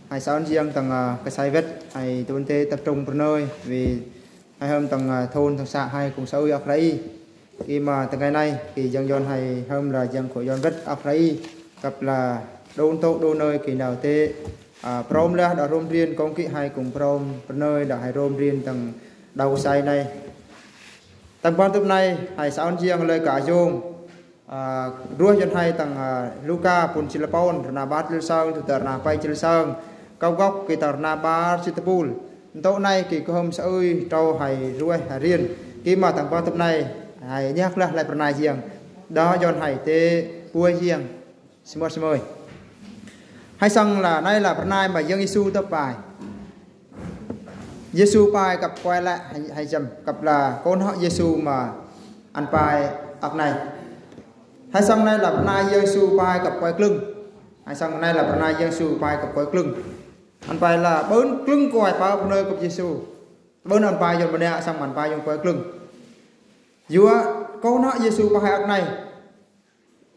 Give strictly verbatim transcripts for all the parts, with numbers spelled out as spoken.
Hai sa ơn jing tang, à, kơsai wet, hai tơbơn tê tập trung pơnơi, vì hai hơm tang, à, thôn tang xã hai kung sa ơi ăk rai. Khi mà tang ngày nay, khi jing yon hai hơm là jing khối yon wet ăk rai. Kăp là đôn tôk đôn nơi khi nào tê, à, prom lah đa rom riêng kông kị hai kung prom pơnơi đa hai rom riêng tang đau sai nay. Tang ban tŭp nay, hai sa ơn jing lơi kơ jong. À, ruah yon hai tang, à, Luka pun chil pôn, rơna bar chil sơng, tŭ tơ rơna pai chil sơng. Kâu gŏk kơ tơ rơna bar chil tơpul. Ntô nay kơ kơhơm sa ơi, trô hai ruah hai riêng. Kơ mă tang ban tŭp nay, hai nhăk lah lai pơrơna jing. Đa yon hai tê, pua jing. Sơmơt sơmơi. Hai song là nay là pơrơna mă Yang Yêsu tŭp pai. Yêsu pai kăp kuai lăi hai, hai jăm, kăp là kơnơ̆ Yêsu mă ăn pai ăk nay. Hai song nay là pơrơna Yêsu pai kăp kuai klưng. Hai song nay là pơrơna Yêsu pai kăp kuai klưng. Ăn pai là bơn klưng kuai pă pơnơi kăp Yêsu. Bơn ăn pai yon bơnê song ăn pai yon kuai klưng. Yua kơnơ̆ Yêsu pai ăk nay.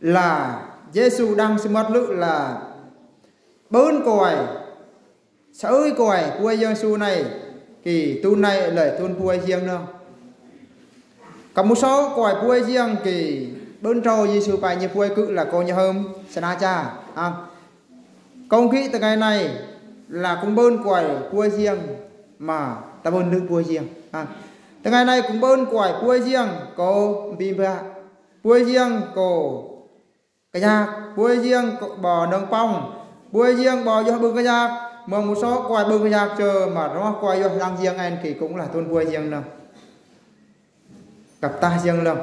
Là Yêsu đang sơmơt lŭ là bơn kuai, sa ơi kuai, pua jing su nay, kơ tun nay lơi tun pua jing nơh. Kăp mŭ sŏ kuai pua jing kơ bơn trô Yêsu pai nhi pua kư̆ là kơ nhi hơm, sa na cha, ha. Kông kị tang ngày nay, là kung bơn kuai pua jing, mă, ta bơn lŭ pua jing, ha. Tang ngày nay kung bơn kuai pua jing, kơ bim ba, pua jing kơ kơyak, pua jing kơ bơ nơng pŏng, pua jing bơ yoh bưng kơyak, mơ̆ng mŭ sŏ kuai bưng kơyak chơ, mă rơmah kuai yoh lăng jing en kơ kung lah tun pua jing nơh. Kăp tah jing lơh.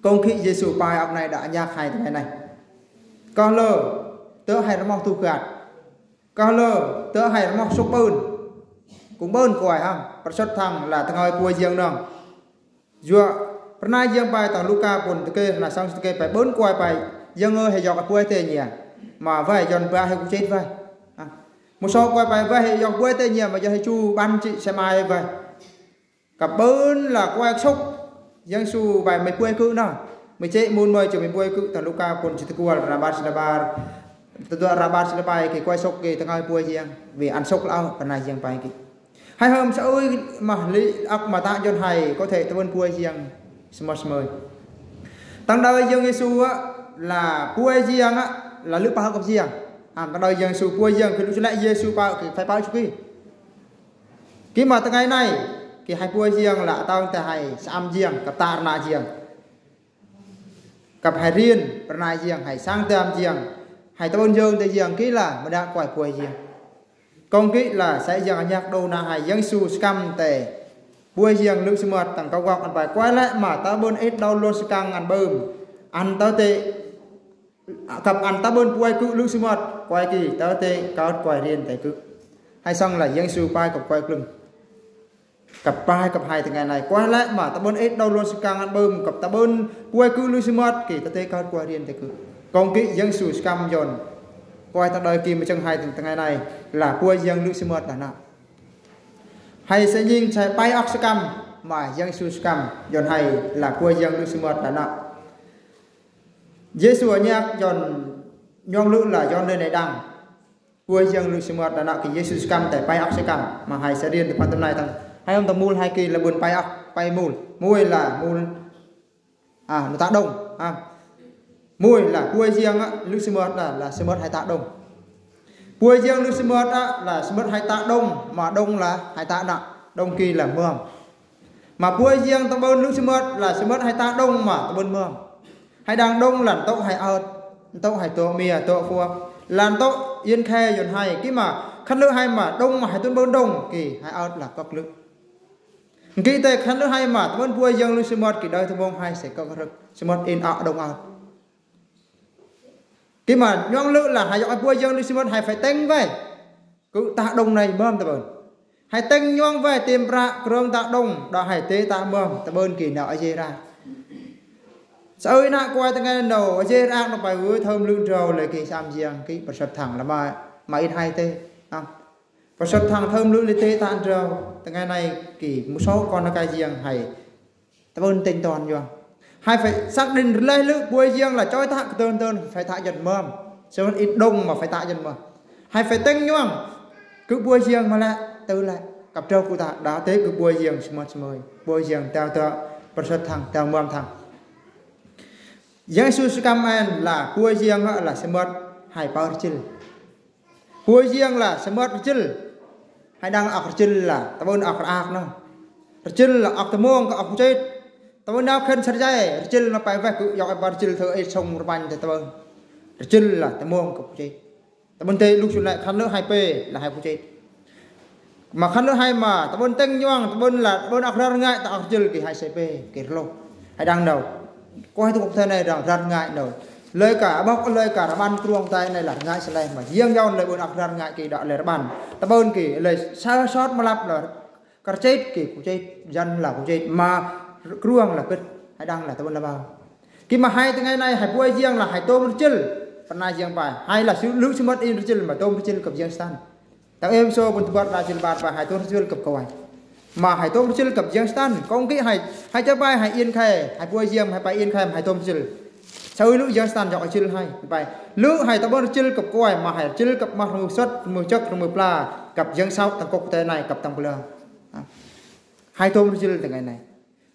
Kông kị Yêsu pai ăk nay đa nhăk hai tang ngày nay. Kơ lơ, tơ hai rơmah tu găt. Kơ lơ, tơ hai rơmah sŭk bơn. Kung bơn kuai hăm, pơrsŏt thăng là tang hơi pua jing nơh. Yua, pơrơna jing pai tang Luka pun tơkê, na sang tơkê pai bơn kuai pai, jing ơ hai yok pua tê nhi. Mă wai yon ba hai kung chet wai. Ha. Mŭ sŏ kuai pai wai hai yok pua tê nhi, mă yon hai chu ban chi sa mai wai. Kăp bơn là kuai sŭk, Yang Yêsu pai mă pua kư̆ nơh. Mă chet mŭn mă chơ mă pua kư̆ tang Luka pun chit kual rơna bar chil bar. Tơdua rơna bar chil bar kơ kuai sŭk kơ tang hơi pua jing. Vì ăn sŭk lăh, pơrơna jing pai kơ. Hai hơm sa ơi mă lĕ ăk mă ta yon hai, có thể ta bơn pua jing sơmơt sơmơi. Tang đa Yang Yêsu á, là pua jing á, là lŭ pă kăp jing. Ăn tang đa Yang Yêsu pua jing, kơ lŭ chă lĕ Yêsu pă, kơ phải pă chu kơ. Kơ mă tang ngày nay, kơ hai pua jing là tang tơ hai sa am jing, kăp ta rơna jing. Kăp hai riêng, pơrơna jing, hai sang tơm jing, hai ta bơn jơng tơ jing, kơ lah, mă đa kuai pua jing. Kông kị là sa jing nhăk đô na hai Yang Yêsu sơkăm tê. Pua jing lŭ sơmơt tang kâu gŏk ăn pai kuai lăi mă, ta bơn êt đô lŏn sơkăm ăn bơm. Ăn tơ tê, kăp ăn ta bơn pua kư̆ lŭ sơmơt, kuai kơ, tơ tê, kơt kuai riêng tê kư̆. Hai song là Yang Yêsu pai kăp kuai klưng. Kăp pai kăp hai tang ngày nay. Kuai lăi mă, ta bơn êt đô lŏn sơkăm ăn bơm, kăp ta bơn pua kư̆ lŭ sơmơt, kơ tơ tê kơt kuai riêng tê kư̆. Kông kị Yang Yêsu sơkăm yon. Kuai tang đa kơ mă chăng hai tang ngày nay, là pua jing lŭ sơmơt đa nă. Hai sa jing sa pai ăk sơkăm, mă Yang Yêsu sơkăm, yon hai là pua jing lŭ sơmơt đa nă. Yêsu nhăk yon nhŏng lŭ là yon đơi nai đăng. Pua jing lŭ sơmơt đa nă kơ Yêsu sơkăm tê pai ăk sơkăm. Mă hai sa riêng tơ păn tơm nay tang. Hai hơm tang mŭl hai kơ là bơn pai ăk, pai mŭl. Mui là mŭl. À, nơh ta đong. À. Mui là pua jing á, lŭ sơmơt đa, là sơmơt hai ta đong. Pua jing lŭ sơmơt đa, là sơmơt hai ta đong, mă đong là hai ta nă. Đong kơ là mơm. Mă pua jing ta bơn lŭ sơmơt là sơmơt hai ta đong mă ta bơn mơm. Hai đang đong là ntŭk hai ơt, ntŭk hai tŏ mia, tŏ phuak. Là ntŭk yên khe yon hai, kơ mă, khăn lŭ hai mă, đong mă hai tŭn bơn đong, kơ hai ơt là kơk lŭ. Kơ tê khăn lŭ hai mă, ta bơn pua jing lŭ sơmơt kơ đơi ta bông hai sa kơk rơ̆k, sơmơt in ơt đong ơt. Kơ mă, nhŏng lŭ là hai yok pua jing lŭ sơmơt hai phải têng wai. Kư̆ ta đong nai mơm ta bơn. Hai têng nhŏng wai tơm prăk krong ta đong, đa hai tê ta mơm, ta bơn kơ nao a jê ra. Sa ơi nă kuai tang ngày nao a jê ra nao pai wai thơm lŭ drâu lơi kơ sa am jing kơ pơrsŏt thăng là mă, mă in hai tê. À. Pơrsŏt thăng thơm lŭ lơi tê ta drâu, tang ngày nay kơ mŭ sŏ kon nă kai jing hai. Ta bơn tênh ton yua. Hai phải xác định rơleh lŭ pua jing là choi ta kơ tơn tơn phải ta jăn mơm. Sơmơt in đong mă phải ta jăn mơm. Hai phải tĭng ñuang kơ bua jiăng mă lĕ, tơ lĕ, kăp trâu ku ta đa tê kơ bua jiăng sơmơt sơmơi, bua jiăng tao tơ pơsăt thăng, tao muam thăng. Yang Yêsu sư kăm en lah bua jiăng hă lah sơmơt hai pă rơjil. Bua jiăng lah sơmơt rơjil. Hai đang ŏk rơjil lah tơbơn ŏk rơak noh. Rơjil lah ŏk tơmông kơ ŏk pơjĭt. Tơbơn nao khân sar jai rơjil mă pai weh kơ yŏk pai rơjil thơ ê sông rơbanh tơ tơbơn. Rơjil lah tơmông kơ pơjĭt. Tơbơn tê lŭk sun lĕ khăn lơ̆ hai pê lah hai pơjĭt. Mă khăn lơ̆ hai mă tơbơn tĭng ñuang, tơbơn lah tơbơn ŏk rar ngă, tơ ŏk rơjil kơ hai se pê kơ rơlô. Hai đang nao. Kơ hai tŭ kŭk thê nai đang rar ngă nao. Lơi kơ ƀok lơi kơ rơbăn kruang tai nai lah ngă sơlai mă. Jiăng yaun lơi bơn ŏk rar ngă kơ đă lơi rơbăn. Tơbơn kơ lơi sa sot mă lăp lah kơ rơjit kơ pơjĭt, jăn lah pơjĭt, mă kruang lah pĭt, hai đang lah tơbơn lah ƀao. Kơ mă hai tơngai nai hai bua jiăng lah hai tôm rơjil. Pơna jiăng pai. Hai lah sư lŭ sơmơt in rơjil mă tôm rơjil kăp jiăng Satan. Tao em sô bun tơbăt rơjil ƀar pai hai tôm rơjil kăp kơwai. Mă hai tôm rơjil kăp jiăng Satan. Kông kĭ hai, hai čă pai hai yên khai, hai bua jiăng hai pai yên khai mă hai tôm rơjil. Sau lŭ jiăng Satan jŏk rơjil hai. Pai. Lŭ hai tơbơn rơjil kăp kơwai mă hai rơjil kăp mă rơmưh săt, rơmưh čăk, rơmưh pla, kăp jiăng sauk tang kŭk tê nai kăp tang bơlơ. Hai tôm rơjil tơngai nai.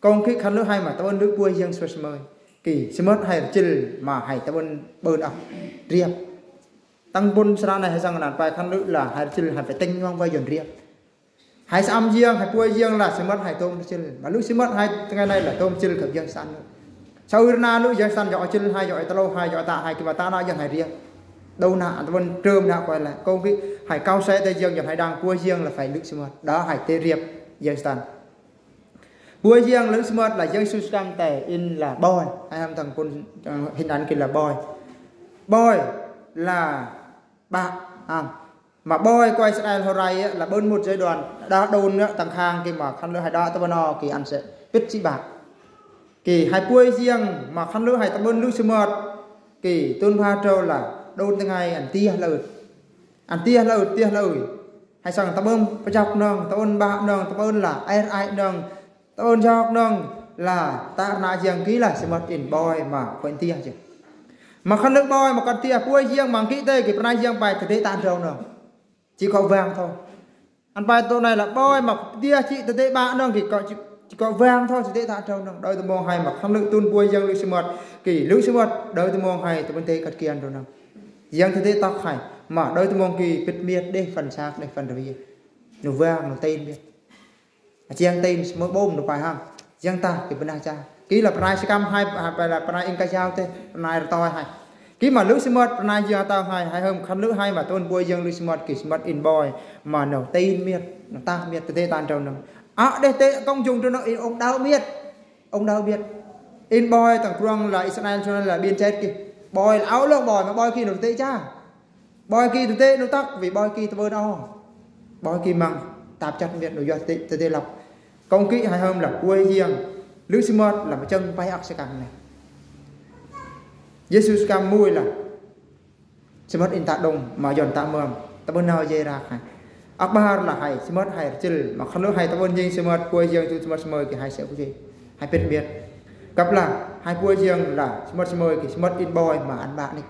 Kông kĭ khăn lơ̆ hai mă tơbơn lŭ bua jiăng sơmơt sơmơi. Kơ sơmơt hai rơjil mă hai tơbơn bơn ŏk riăp. Tang bun sơra nai hai săng năn pai khăn lơ̆ lah hai rơjil hai phải tĭng ñuang wai yuăn riăp. Hai sa am jiăng, hai bua jiăng lah sơmơt hai tôm rơjil. Mă lŭ sơmơt hai tơngai nai lah tôm rơjil kăp jiăng Satan. Sau rơna lŭ jiăng Satan jŏk rơjil hai, jŏk tơlâu hai, jŏk ta hai, kơ mă ta nă jiăng hai riăp. Đô nă, tơbơn trơm nă kuai lah. Kông kĭ hai kâu sai tê jiăng, jiăng hai đang bua jiăng lah phải lŭ sơmơt. Đa hai tê riăp jiăng Satan. Bua jiăng lŭ sơmơt lah Yang Yêsu sư kăm tê in lah boi. Hai hăm tang bun, ơ, hình ảnh kơ lah boi. Boi lah ƀă, ha. Mă boi kơ Israel hơrai lah bơn một giai đoạn đa đôn nă tang khang kơ mă khăn lơ̆ hai đa tơbơn ŏk kơ ăn sĕ pĭt sĭ ƀă. Kơ hai bua jiăng mă khăn lơ̆ hai tơbơn lŭ sơmơt. Kơ tun pha trâu lah đôn tơngai ăn tiah lah ưt. Ăn tiah lah ưt, tiah lah ưt. Hai săng tơbơn pơjăk nơ̆ng, tơbơn ƀă nơ̆ng, tơbơn lah air ai nơ̆ng. Tơbơn jŏk nơ̆ng lah ta rơna jiăng kơ lah sơmơt in boi mă kơ ăn tiah jĕ. Mă khăn lơ̆ boi mă kơ ăn tiah bua jiăng mă kĭ tê kơ pơna jiăng pai tơdê ta trâu nơ̆ng. Chỉ có vàng thôi. Ăn pai tô nai lah boi mă kơ tiah chỉ tơdê ƀă nơ̆ng kơ chỉ, chỉ có vàng thôi tơdê ta trâu nơ̆ng. Đôi tơmông hai mă khăn lơ̆ tun bua jiăng lŭ sơmơt. Kơ lŭ sơmơt đôi tơmông hai tơbơn tê kăt kian trâu nơ̆ng. Jiăng tơdê tŏk hai mă đôi tơmông kơ pĭt miêt đe phần săk đe phần rơwia. Nô vàng nô tên miêt. Jiăng tên sơmơt bôm nô pai hăm. Jiăng ta kơ pơna cha. Kơ lah pơna sư kăm hai, hai pai lah pơna in ka jao tê, pơna rơtoi hai. Kơ mă lŭ sơmơt pơna jiăng ta hai, hai hăm khăn lơ̆ hai mă tơbơn bua jiăng lŭ sơmơt kơ sơmơt in boi. Mă nô tên miêt, nô ta miêt tơdê ta trâu nơ̆ng. Ă đe tê công dụng trâu nơ̆ng in ông đau miêt. Ông đau miêt. In boi tang kruang lah Israel sơnăn lah biên chết kơ. Boi lah áo lông boi mă boi kơ nô tê cha. Boi kơ tơdê nô tăk, vì boi kơ tơbơn ŏk. Boi kơ măng tap chăt miêt nô yua tơdê, tơdê lăp. Kông kĭ hai hăm lah bua jiăng lŭ sơmơt lah mă chơng pai ŏk sư kăm nai. Yêsu sư kăm mui lah sơmơt in ta đông mă yuăn ta mơm. Tơbơn nao jê rak hai. Ăk ƀar lah hai sơmơt hai rơjil. Mă khăn lơ̆ hai tơbơn jêng sơmơt bua jiăng tŭ sơmơt sơmơi kơ hai sĕ bơjê. Hai pĭt miêt. Kăp lah hai bua jiăng lah sơmơt sơmơi kơ sơmơt in boi mă ăn ƀă nik.